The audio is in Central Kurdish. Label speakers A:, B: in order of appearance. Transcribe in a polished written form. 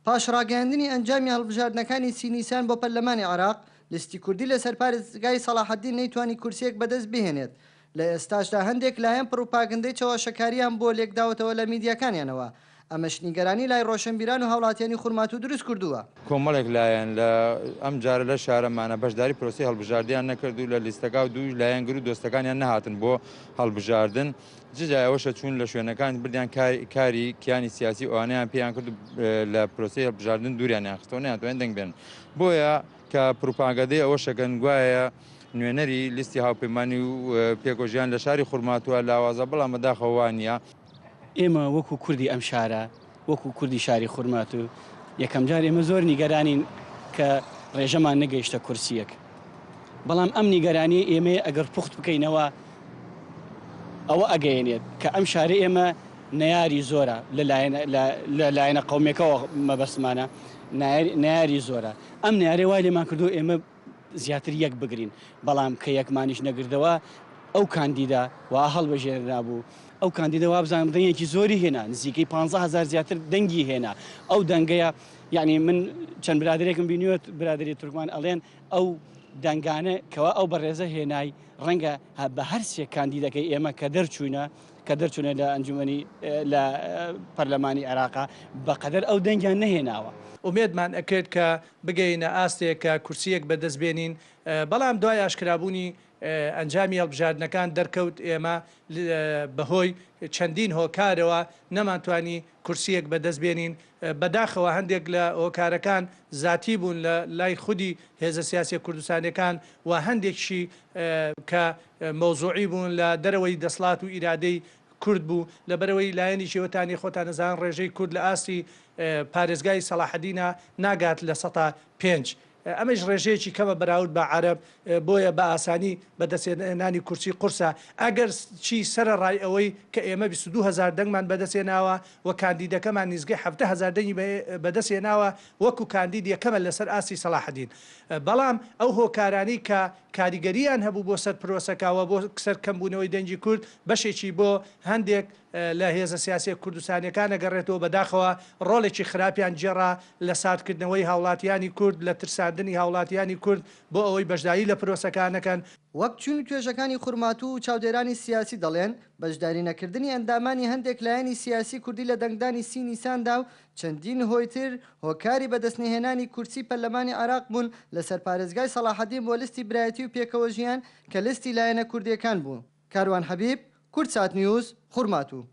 A: پاش ڕاگەیاندنی ئەنجامی هەڵبژاردنەکانی سی نیسان بۆ پەرلەمانی عێراق، لیستی کوردی لەسەر پارێزگای سەڵاحەدین نەیتوانی کورسییەک بەدەست بهێنێت، لە ئێستاشدا هەندێک لایەن پڕوپاگندەی چەواشەکارییان بۆ لێکداوەتەوە لە میدیاکانیانەوە، ئەمەش نیگەرانی لای ڕۆشنبیران و هاوڵاتیانی خورماتوو دروست کردووە.
B: کۆمەڵێک لایەن لە ئەم جارە لە شارەمانە بەشداری پرۆسەی هەڵبژاردیان نەکرد و لە لیستەکە و دوو لایەنگر و دۆستەکانیان نەهاتن بۆ هەڵبژاردن، ججای ئەوەشە چوون لە شوێنەکان بردیان کاری کیانی سیاسی ئەوانەیان پێیان کرد و لە پرۆسەی هەڵبژاردن دووریانیان خستەوە نەیانتوانی دەنگ بێنن. بۆیە کە پروپاگەندەی ئەوەشەکەن گوایە نوێنەری لیستی هاوپەیمانی و پێکەوەژیان لە شاری خورماتووە لاوازە، بەڵام بەداخەوە وا نییە.
C: ئێمە وەکو کوردی ئەم شارە، وەکو کوردی شاری خورماتوو، یەکەمجار ئێمە زۆر نیگەرانین کە ڕێژەمان نەگەیشتە کورسییەک. بەڵام ئەم نیگەرانییەی ئێمەیە ئەگەر پوخت بکەینەوە ئەوە ئەگەیەنێت کە ئەم شارەی ئێمە نەیاری زۆرە لە لایەنە لە لایەنە قەومیەکەوە مەبەستمانە نەیاری زۆرە. ئەم نەیارەی وای لێمان کردووە ئێمە زیاتر یەک بگرین، بەڵام کە یەکمانیش نەگردەوە ئەو کاندیدە وا هەڵبژێررابوو، ئەو کاندیدە وابزانم دەنگێکی زۆری هێنا، نزیکەی 15 هەزار زیاتر دەنگی هێنا، ئەو دەنگەیە یەعنی من چەند برادەرێکم بینیوە برادەری تورکمان ئەڵێن ئەو دەنگانە کەوا ئەو بەڕێزە هێنای ڕەنگە بە هەر سێ کاندیدەکەی ئێمە کە دەرچووینە کە دەرچوونە لە ئەنجومەنی لە پەرلەمانی عێراقا بەقەدەر ئەو دەنگیان نەهێناوە.
D: ئومێدمان ئەکرد کە بگەینە ئاستێک کە کورسییەک بەدەست بێنین، بەڵام دوای ئاشکرابوونی ئەنجامی هەڵبژاردنەکان دەرکەوت ئێمە بەهۆی چەندین هۆکارەوە نەمانتوانی کورسییەک بەدەست بێنین، بەداخەوە هەندێک لە هۆکارەکان زاتی بوون لە لای خودی هێزە سیاسیە کوردستانیەکان و هەندێکیشی کە مەوزوعی بوون لە دەرەوەی دەسڵات و ئیرادەی کورد بوو، لەبەرئەوەی لایەنێکی وەتانی خۆتان ئەزانن ڕێژەی کورد لە ئاستی پارێزگای سەڵاحەدینە ناگات 5%، ئەمەیش ڕێژەیەکی کەمە بەراورد بە عەرەب، بۆیە بە ئاسانی بەدەستهێنانی کورسی قورسە، ئەگەر چی سەرەڕای ئەوەی کە ئێمە 22 هەزار دەنگمان بەدەستهێناوە و کاندیدەکەمان نیزگەی 17 هەزار دەنگی بەدەستهێناوە وەکو کاندید یەکەمە لەسەر ئاستی سەڵاحەدین، بەڵام ئەو هۆکارانەی کە کاریگەرییان هەبوو بۆ سەر پرۆسەکە و بۆ سەر کەمبوونەوەی دەنگی کورد بەشێکی بۆ هەندێک لە هێزە سیاسیە کوردستانیەکان ئەگەڕێتەوە، بەداخەوە ڕۆڵێکی خراپیان گێڕا لە ساردکردنەوەی هاوڵاتیانی کورد، لە ترساندنی هاوڵاتیانی کورد بۆ ئەوەی بەشداری لە پرۆسەکە نەکەن.
A: وەک چوون توێژەکانی خورماتوو و چاودێرانی سیاسی دەڵێن، بەشداری نەکردنی ئەندامانی هەندێک لایەنی سیاسی کوردی لە دەنگدانی سی نیساندا و چەندین هۆی تر هۆکاری بەدەستنەهێنانی کورسی پەرلەمانی عێراق بوون لەسەر پارێزگای سەڵاحەدین بۆ لستی برایەتی و پێکەوەژیان کە لستی لایەنە کوردیەکان بوو. کاروان حەبیب، کوردسات نیوز، خورماتوو.